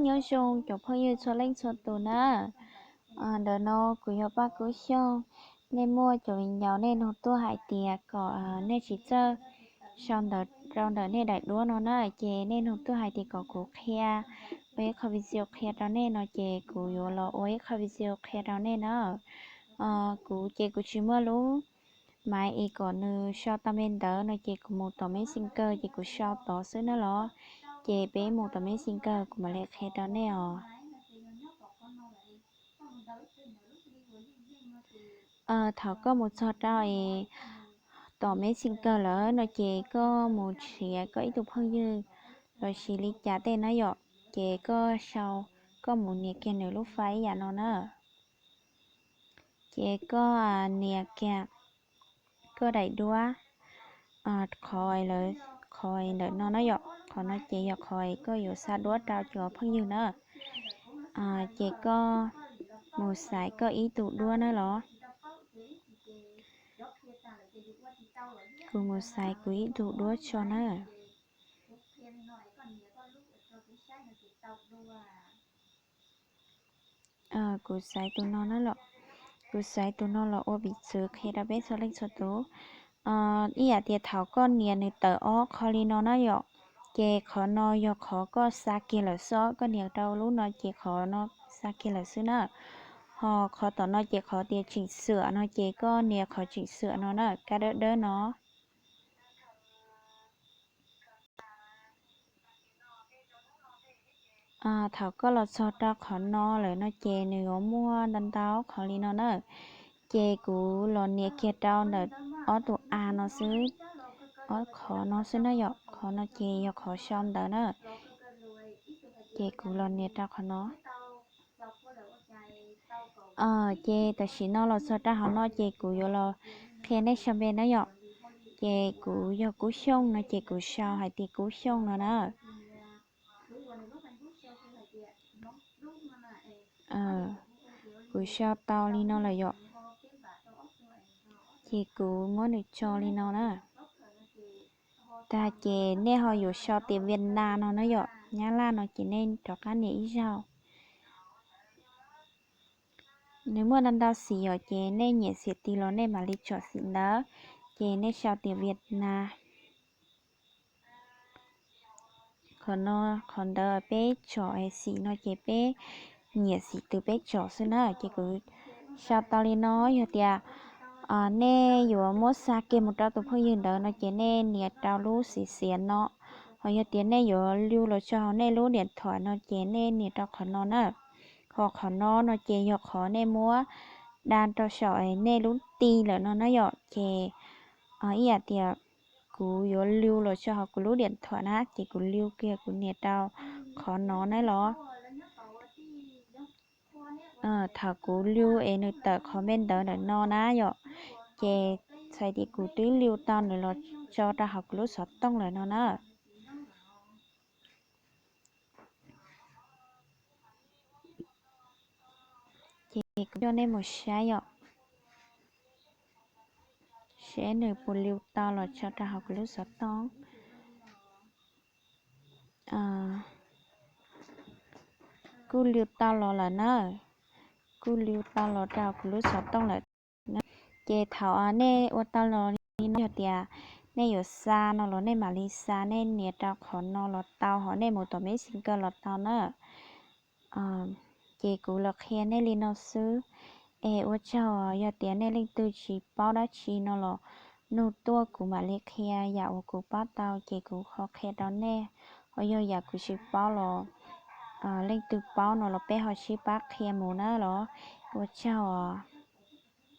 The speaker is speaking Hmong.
Nyob zoo cov phooj ywg txhua leej txhua tus na. Ntawm no kuv yog Paj Kub Xyooj. Nej muaj cov viv ncaus nej nug tuaj hais tias kom nej tsis txawj sau ntawv rau ntawm nej daim duab no na, ces nej nug tuaj hais tias kom kuv qhia ua ib qho video qhia rau nej no ces kuv yuav los ua ib qho video qhia rau nej na. Kuv ces kuv tsis muaj lub Maiv es kom nws sau tau me ntawv no ces kuv mus tom Messenger ces kuv sau tod xwb na los. Ces peb mus tom Messenger kuv mam li qhia rau nej os. Thaum koj mus txog rau es tom Messenger lawm no ces koj mus nrhiav koj ib tug phooj ywg los sis li cas tej na yom, ces koj sau, koj mus nias kiag nws lub fai ib yam no na. Ces koj nias kiag koj daim duab qhov, qhov ntawm no na yom, qhov no ces yog qhov koj yuav xa duab rau cov phooj ywg na. Ces koj mus xaiv koj ib tug duab na los. Kuv mus xaiv kuv ib tug duab tso na. Kuv xaiv tus no na los. Kuv xaiv tus no los ua piv txwv qhia rau peb txhua leej txhua tus. Ib yam tias thaum koj nias nws tawm ob qho li no na yom, ces qhov no yog qhov koj xa kiag lawm xwb, koj nias rau lub no ces qhov no xa kiag lawm xwb na. Ho qhov tom no ces qhov tias tseem xwam no ces koj nias qhov tseem xwam no na, kab dawb dawb no. Thaum koj los txog rau qhov no lawm no ces nws yuav muaj ntau ntau qhov li no na. Ces kuv los nias kiag rau ntawm ob tug a no xwb, ob qhov no xwb na yom, qhov no ces yog qhov sau ntawv na. Ces kuv los nias rau qhov no. Ces tam sim no los txog rau hauv no ces kuv yuav los qhia nej sau npe na yom. Ces kuv yog Kub Xyooj no ces kuv sau hais tias Kub Xyooj no na. Kuv sau tau li no lawm yom. Ces kuv muab nws tso li no na. Tag ces nej ho yuav sau tias Viaj Nam no na yom, Nyab Laj no ces nej rov qab nias ib zaug. Nws muaj ntau ntau xim yom, ces nej nyiam xim twg los nej mam li tsom xim ntawd. Ces nej sau tias Viaj Nam. Qhov no, qhov ntawd peb tsom xim no ces peb nyiam xim twg peb tsom xwb na. Ces kuv sau tau li no, yog tias nej yuav muab xa kiag mus rau tus phooj ywg ntawd no ces nej nias rau lub xiav xiav no. Ho yog tias nej yuav lu los tso hauv nej lub diam thuam no ces nej nias rau qhov no na. Ho qhov no no ces yog qhov nej muab da rau saum nej lub ti lawm no na yom. Ces ib yam tias kuv yuav lu los tso hauv kuv lub diam thuam na, ces kuv lu kiag kuv nias rau qhov no na los. Thaum kuv lu es nws tawm qhov me ntawv ntawm no na yom, ces txhais tias kuv twb lu tau nws los tso rau hauv kuv lub xov tooj lawm no na. Ces kuv coj nej mus saib yom, saib nws puas lu tau los tso rau hauv kuv lub xov tooj. Kuj lu tau los lawm na, kuj lu tau los rau kuv lub xov tooj lawm. Ces thaum nej ua tau los li no, yog tias nej yuav xa no los nej mam li xa, nej nias rau qhov no los tau, ho nej mus tom Messenger los tau na. Ces kuv los qhia nej li no xwb. Es ua tsaug, yog tias nej leej twg tsis paub dab tsi no los nug tuaj kuv mam li qhia yam uas kuv paub tau ces kuv ho qhia rau nej. Ho yog yam kuv tsis paub los leej twg paub no los peb ho sib pab qhia mus na los. Ua tsaug os.